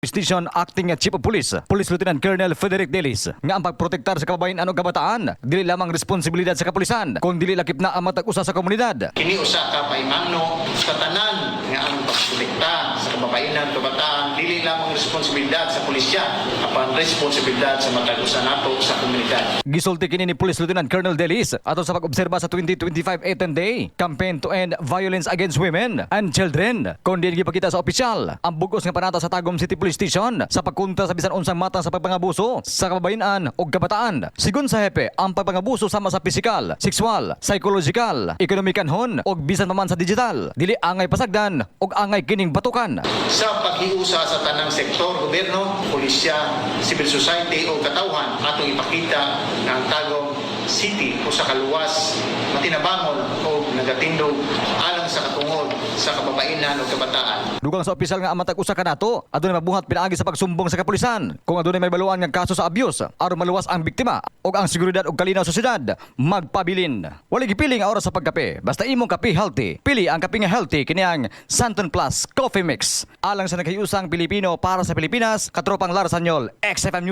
Station Acting Chief of Police, Police Lieutenant Colonel Frederick Delis, nga ang pagprotektar sa kababayen-an ug kabataan, dili lamang responsibilidad sa kapulisan, kun dili lakip na ang matag usa sa komunidad. Kini usa ka paimangno sa tanan nga ang pagprotekta sa kababainan, kabataan dili lamang responsibilidad sa pulisya apan responsibilidad sa matag usa nato sa komunidad. Gisulti kini ni Police Lieutenant Colonel Delis ato sa pag-obserba sa 2025 8 Day Campaign to End Violence Against Women and Children. Kon diin gipakita sa opisyal ang bugos nga panata sa Tagum City Police Station sa pagkontra sa bisan unsang matang sa pagpangabuso sa kababayen-an ug kabataan. Sigon sa hepe, ang pagpangabuso sama sa pisikal, sexual, psychological, ekonomikanhon ug bisan pa man sa digital, dili angay pasagdan ug angay kining batukan. Sa paghiusa sa tanang sektor, gobyerno, pulisya, civil society o katawhan, atong ipakita nga ang Tagum City usa ka luwas, matinabangon o nagatindog alang sa katungod sa kababainan o kabataan. Dugang sa opisyal nga ang matag usa kanato adunay mabuhat pinaagi sa pagsumbong sa kapulisan kung adunay may baluan nga kaso sa abuse aron maluwas ang biktima ug ang seguridad ug kalinaw sa syudad magpabilin. Wala gipiling ang oras sa pagkape, basta imong kape healthy. Pili ang kape nga healthy, kini ang Santon Plus Coffee Mix. Alang sa naghiusang Pilipino para sa Pilipinas, katropang Lara Sanyol, XFM News.